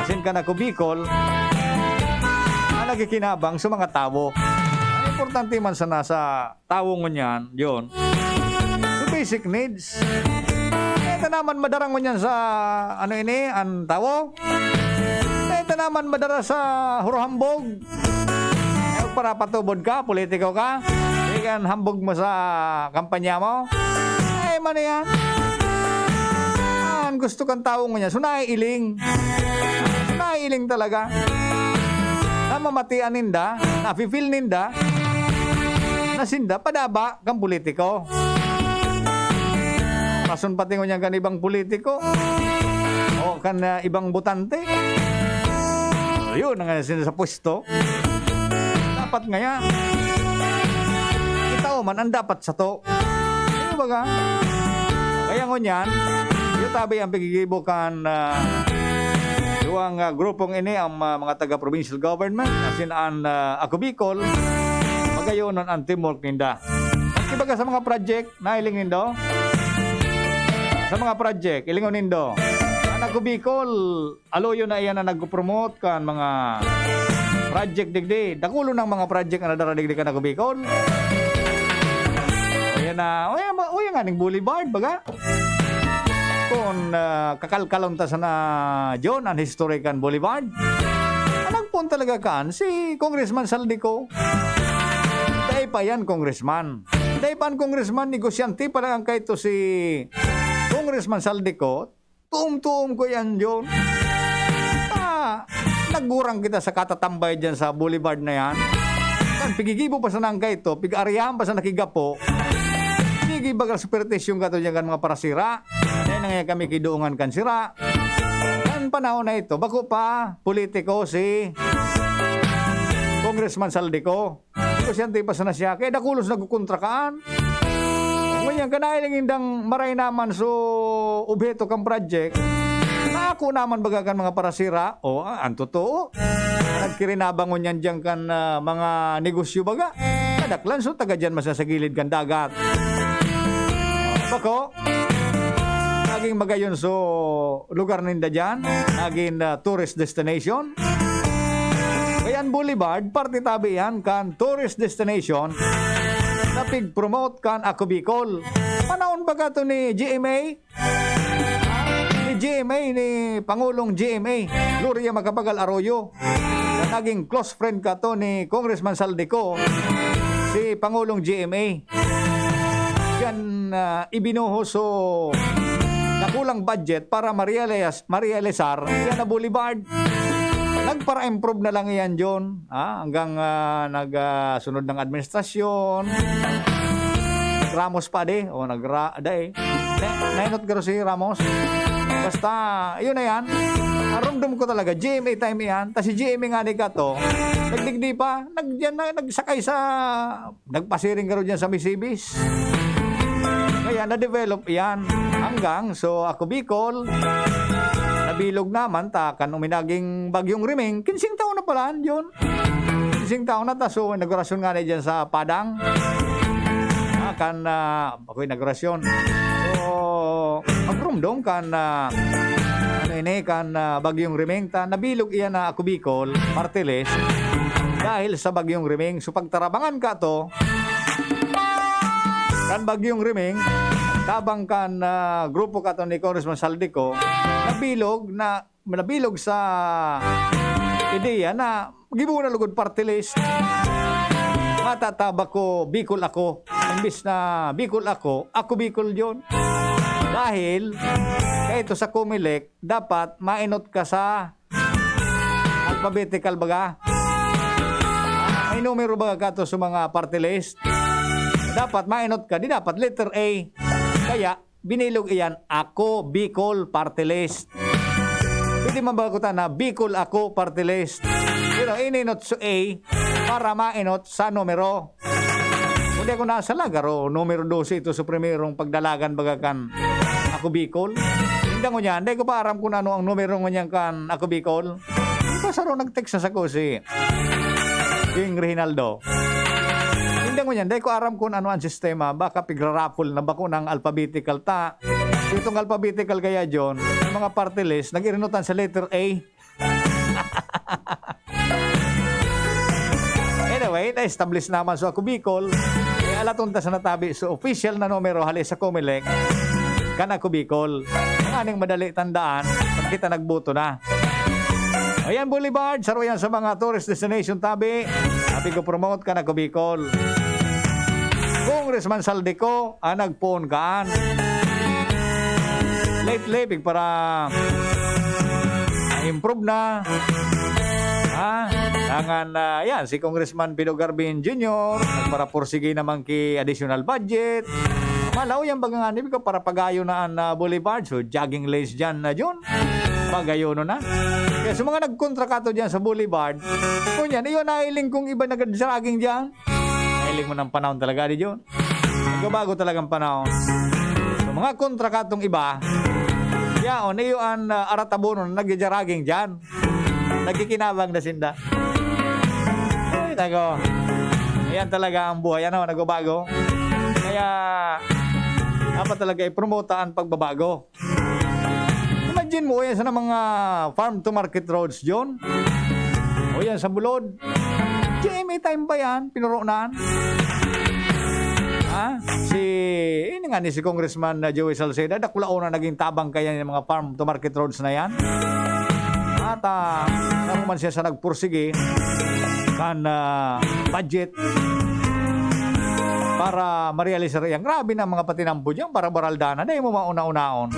asin kan Ako Bicol, ang nagkikinabang sa mga tawo. Ang importante man sana sa tawo ngunyan, yun. So, basic needs. Kaya ta naman madara ngunyan sa, ano ini, ang tawo. Kaya ta naman madara sa hurohambog. Eh, parapatubod ka, politiko ka. Di ka hambog mo sa kampanya mo. Ay, man yan. An gusto kan tawo ngunyan. So, naiiling. So, naiiling talaga. Namamatian ninda, nafe-feel ninda, na sinda padaba kan politiko. Rason pati ngunyan kan ibang politiko o kan, ah, ibang botante. Ayun, ang sinda sa pwesto. Dapat ngaya, itao man ang dapat sato. Ano baga? Kaya ngunyan, iyo tabi ang pigigibo kan, ah, duwang, ah, grupong ini, ang, ah, mga taga-provincial government, asin an, ah, Ako Bicol, magayonon ang teamwork ninda. Pagka sa mga project, nahiling nindo? Sa mga project, ilingon nindo. Ang Ako Bicol, aloyo na iyan na nagpo-promote kan mga project digdi. Dakulon ang mga project na nadara digdi kan Ako Bicol. O yan na, o yan, o yan nga ning boulevard, baga. Kun, ah, kakalkalon ta sana, John, an historic kan Boulevard, an nagpoon talaga kan si Congressman Zaldy Co. Dai pa yan, Congressman. Dai pa an Congressman, negosyante pa lang an kaito si Congressman Zaldy Co. Tuom-tuom ko yan, John. Ah, nagurang kita sa katatambay dyan sa boulevard na yan. Kan pigigibo pa sana an kaito, pig-arihan pa sana ki gapo. Sige, baga supertisyon kato dyan kan mga parasira. Dai na nga kami kiduungan kan sira. Kan panahon na ito, bako pa politiko si Congressman Zaldy Co. Negosyante pa sana siya, kaya dakulos nagkukontra kaan. Ngunyan, kan nahiling nindang maray naman so obheto kan project, na ako naman baga kan mga parasira, o, ah, an totoo. Nagkirinabang ngunyan diyan kan, ah, mga negosyo baga. Kadaklan, so taga diyan masasagilid kan dagat. Bako, naging magayon so lugar ninda diyan, naging, ah, tourist destination. Kaya an Boulevard, parte tabi yan kan tourist destination na pig-promote kan Ako Bicol. Panahon pa kato ni G M A, ni G M A, ni Pangulong G M A, Gloria Macapagal Arroyo, na naging close friend kato ni Congressman Zaldy Co, si Pangulong G M A. Yan, ah, ibinuhos so dakulang budget para marealize-, marealisar yan na boulevard. Nagpara-improve na lang yan, John. Ah, hanggang, ah, nag, ah, sunod ng administrasyon. Ramos pa di. O, nagra-, dai. Na-, nainot garo si Ramos. Basta, yun na yan. Arumdom ko talaga, G M A time yan. Ta si G M A nga ni kato, nagdigdi pa. Nag-, yan na, nagsakay sa, nagpasiring garo dyan sa Misibis. Kaya na-develop yan. Hanggang, so, Ako Bicol, nabilog naman, ta kan uminaging Bagyong Riming, kinsing taon na pala, yun. Kinsing taon na ta, so, inaugurasyon nga na dyan sa Padang. Ah, kan, ah, ako inaugurasyon. So, magrumdom kan, ah, ano ini, kan, ah, Bagyong Riming, ta nabilog iyan na Ako Bicol, party list, dahil sa Bagyong Riming. So, pagtarabangan ka to, kan Bagyong Riming, tabang kan, ah, grupo kato ni Congressman Zaldy Co, nabilog na, nabilog sa ideya na gibo na lugod party list. Matatabak ko, Bicol ako. Imbis na Bicol ako, Ako Bicol yun. Dahil, kaito sa Comelec, dapat mainot ka sa alphabetical baga. May numero baga kato sa mga party list. Dapat mainot ka, di dapat letter A. Kaya, binilog iyan, Ako Bicol Party List. Pwede man baga kuta na, Bicol Ako Party List. Pero ininot sa A para mainot sa numero. Kung di ako nasala, garo, numero dose ito sa primerong pagdalagan baga kan Ako Bicol. Inda ngunyan, dai ko pa aram kung ano ang numero ngunyan kan Ako Bicol. Basta ro nag-text na sako si King Reginaldo. Inda ngunyan, dai ko aram kung ano ang sistema. Baka pigra-raffle na bako ng alphabetical ta. Itong alphabetical kaya, John, mga party list, nag-irinutan sa letter A. Anyway, na-establish naman sa Ako Bicol. Kaya alaton ta sa natabi sa official na numero hali sa Comelec kan Ako Bicol. Ang aning madali tandaan, pag kita nagboto na. Ayan, Boulevard, saro yan sa mga tourist destination tabi. Sabi ko, promote kan Ako Bicol. Congressman Zaldy Co, ah, nagpoon kaan. Lately, big para improve na. Ha? Tangan, ah, yan, si Congressman Pido Garvin Junior, nagparapursige naman ki additional budget. Malaw yan baga nga, ni, para pagayo na an, ah, boulevard. So, jogging lanes dyan na, John. Pagayo na. Kaya sa mga nagkontra kato dyan sa boulevard, kung yan, iyon, nailing kong iba nag-jogging dyan. Mahiling mo ng panahon talaga, di, John? Nagbabago talagang panahon. So, mga kontra katong iba, yaon, iyo an, ah, aratabonon na nagjajaraging dyan. Nagkikinabang na sinda. Ay, nako. Ayan talaga ang buhay, ano, nagbabago. Kaya, dapat talaga i-promote ang pagbabago. Imagine mo, yan sa mga farm to market roads, John. O yan sa Bulod. G M A time pa yan, pinuro na. Ha? Si, yun nga ni si Congressman, uh, Joey Salceda, dakulaon na naging tabang kaya ng mga farm to market roads na yan. At, ah, naruman siya sa nagpursige kan, ah, budget para marealisar yan. Grabe na mga patinampo dyan, para baralda na. Dahil mo mauna-unaon.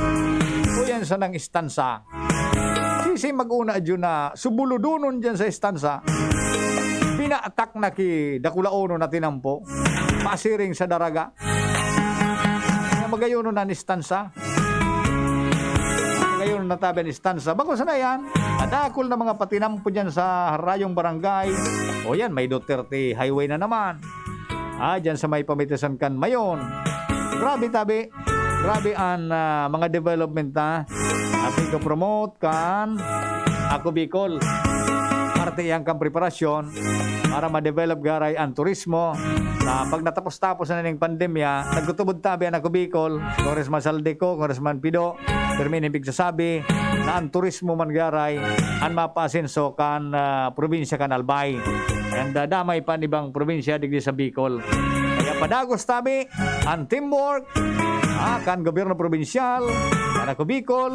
O yan sa nang istansa. Sisi mag-una dyan na subuludunon dyan sa istansa. Binatak na ki dakulaonon na tinampo. Pasiring sa daraga. Kaya magayon na istansa. Ngayon, natabi ang istansa. Bako sana yan, madakol na mga patinampo dyan sa Harayong Barangay. O yan, may Duterte Highway na naman. Ah, dyan sa may pamitasan kan Mayon. Grabe, tabi. Grabe ang, ah, mga development na. Api ko promote kan Ako Bicol. Parte yan kan preparasyon para ma-develop garay ang turismo. Na pag natapos-tapos na ning pandemya, nagtutubod tabi ang Ako Bicol, Congressman Saldico, Congressman Pido, pero may nagsasabi na ang turismo man garay ang mapaasenso kan, ah, probinsya kan Albay. And, ah, damay pa an ibang probinsya digdi sa Bicol. Kaya padagos tabi ang teamwork, ah, kan gobyerno probinsyal, kan Ako Bicol,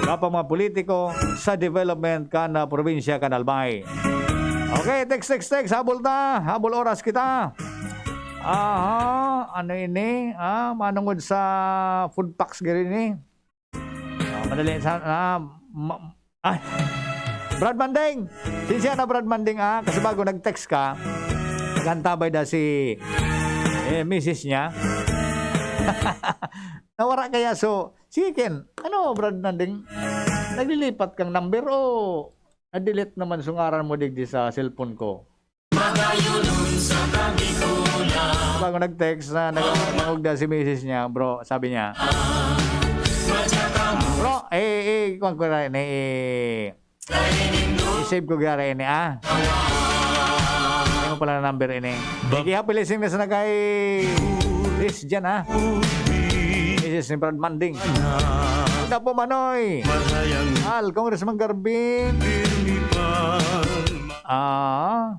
kan mga politiko sa development kan, ah, probinsya kan Albay. Okay, text, text, text. Habol ta. Habol oras kita. Aha, ano ini? Ah, manungod sa food packs gari ni. Ah, madali sa, ah, ma-, ay. Brad Manding! Sinsya na, Brad Manding, ah. Kasi bago nag-text ka, naghantabay na si, eh, misis niya. Nawara kaya, so, sige, Ken, ano, Brad Manding? Naglilipat kang number o na-delete naman so ngaran mo digdi sa cellphone ko? Bago nag-text na nag-, nangugda si misis niya, bro, sabi niya, "Bro, eh, eh, kuwan ko na ini, eh, i-save ko gari ini, ah." Hindi mo pala na number ini. Ba- Sige, happy listening na sana kay Liz dyan, ah. Misis ni Brad Manding. Ito po, Manoy. Al, Congressman Garbin. Ah.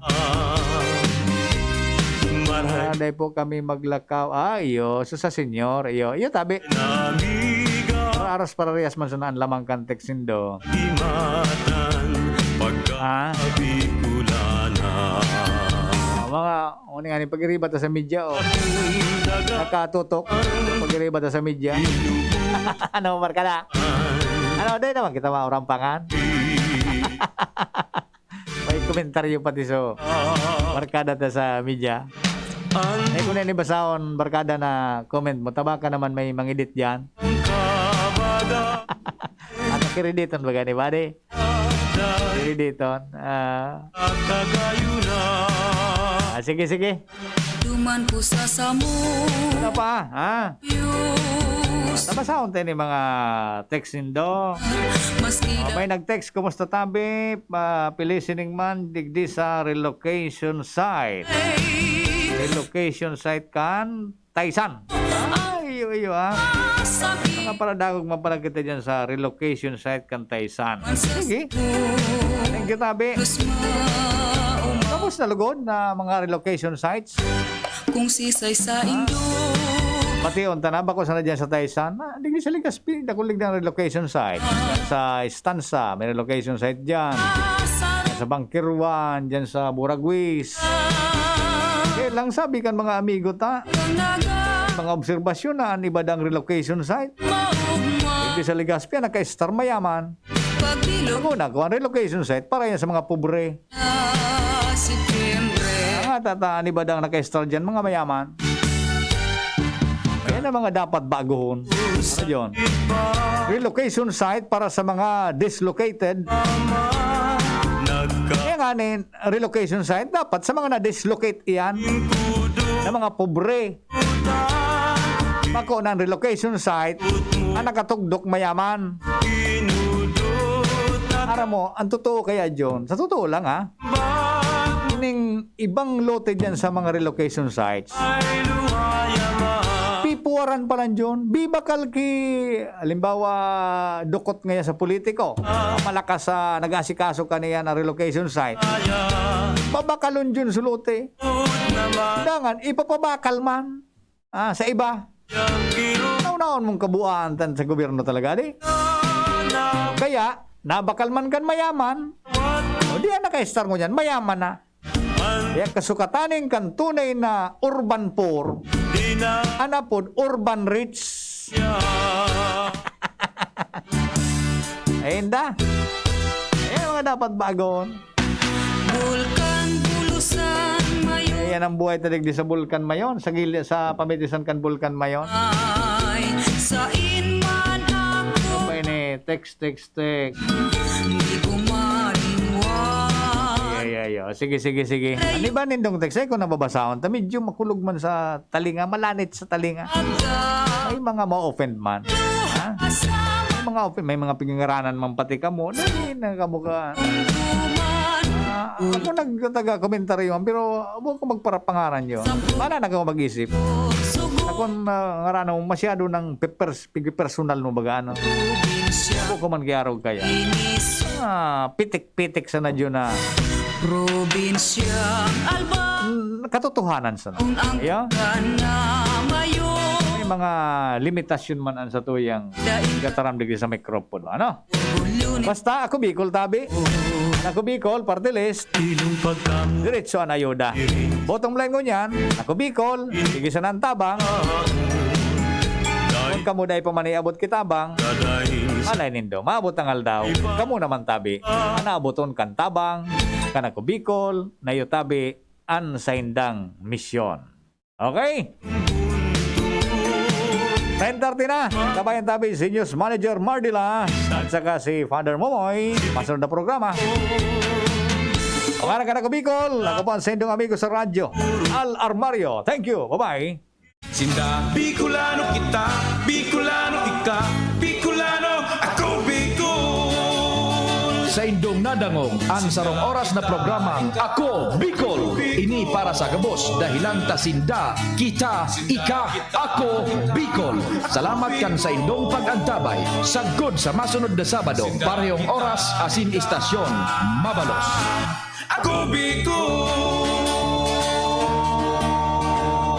Marahay. Dai po kami maglakaw. Ah, iyo. So, sa senyor, iyo. Iyo, tabi. Aras parehas man sana an lamang kan text nindo. Ah. Ah, mga, o, nga ni pag-iriba ta sa media, oh. Nakatutok. Pag-iriba ta sa media. Ano, barkada? Ano, dai naman kita maurampangan. May komentaryo pati so barkada ta sa media. Eh, kung ano basahon, barkada na comment mo, tabaka naman may mangidit dyan. At kirediton ba gani, buddy? Kirediton. Ah. Ah, sige, sige. Duman ko sa samo. Ano pa, ha? Diyos. Tabasahon tayo ni mga text nindo. Maski Ah, da- may nag-text, "Kumusta tabi? Pa, listening man, digdi sa relocation site." Relocation site kan Taysan. Ay, iyo, iyo, ah. Sakit. Mga paradagog man pala kita dyan sa relocation site kan Taysan. Sige. Thank you, tabi. Tapos na lugod na mga relocation sites. Kung sisay sa indo. Pati on, tana, bako sana dyan sa Taysan. Ah, digdi sa Legazpi, dakul digdi ang relocation site. Sa Estancia, may relocation site dyan. Sa Bangkirwan, dyan sa Buraguis. Kaya lang sabi kan mga amigo ta, mga obserbasyon na an iba dang relocation site. Digdi sa Legazpi, naka-star mayaman. Ako na, kung ang relocation site, para yan sa mga pobre. Mga tata, an iba dang naka-star dyan, mga mayaman. Yan ang mga dapat baguhon. Ano yun? Relocation site para sa mga dislocated. Kaya nga ni, relocation site, dapat sa mga na-dislocate iyan, na mga pobre. Bako na ang relocation site, ang nakatugdok mayaman. Aram mo, ang totoo kaya, John, sa totoo lang, ha? Ning ibang lote dyan sa mga relocation sites. Waran pa lang Jun, bibakal ki, halimbawa, dukot ngaya sa politiko, malakas sa nag-asikaso kaniya na relocation site. Babakalon Jun suluti. Dangan, ipapabakal man, ah, sa iba. Naunaon mong kabuuan tan sa gobyerno talaga, di? Kaya, nabakal man kan mayaman, o di yan naka-star mo dyan, mayaman na. Kaya kasukataning kan tunay na urban poor, an apod urban rich. Ay, inda. Ayan mga dapat bagon. Bulkan Bulusan Mayon. Ayan ang buhay ta digdi sa Bulkan Mayon, sa gili-, sa pamitisan kan Bulkan Mayon. Ay, sain man ako. Ano ba ini? Text, text, text. Di ko malinwan. Ay, ay, ay. Sige, sige, sige. Ano ba nindong text? Ay, kung nababasahon ta, medyo makulog man sa talinga, malanit sa talinga. May mga ma-offend man. Ha? May mga open, may mga pingangaranan man pati kamo. Dali na kamo ka. Ah, ako nagtaga-komentaryo man, pero huwag ko magparapangaran yun. Wala na kamo mag-isip. Ako na ngarano, masyado ng pepers-, personal mo baga, ano? Huwag ko man kiyarog kaya. Ah, pitik-pitik sa na dyan na. Probinsyang Alba. Mm, katotohanan sa na. Ang Yeah? Kana mayo. May mga limitasyon man ang sa tuyang Dai. Gataram digdi sa mikropono, ano? Orgulyo ni Basta ako Bicol, tabi. Ako Bicol, party list. Ilong pagkamo. Diretso ang ayuda. Bottom line ngunyan, ako Bicol, sige sa nang tabang. Kung kamo dai pa man iabot ki tabang, Dadaing sa alay nindo, maabot ang aldaw. Iba. Kamo naman tabi, ang naaboton kan tabang, kan ako Bicol, na iyo tabi, an saindang misyon. Okay? Ten thirty na. Kabayan tabi si News Manager Mardila at saka si Father Momoy. Masunod na programa. Pangalan ka na ko Bicol. Ako po ang saindong amigo sa radyo, Al Armario. Thank you. Bye-bye. Sinda, Bicolano kita, Bicolano ika, Bicolano ako, Bicol. Saindong nadangog ang sarong oras na programang Ako, Bicol. Ini para sa gabos, dahelan ta sinda, kita, ika, ako, Bicol. Salamat kan saindong pag-antabay. Sagkod sa masunod na Sabado, parehong oras asin istasyon, mabalos. Ako, Bicol.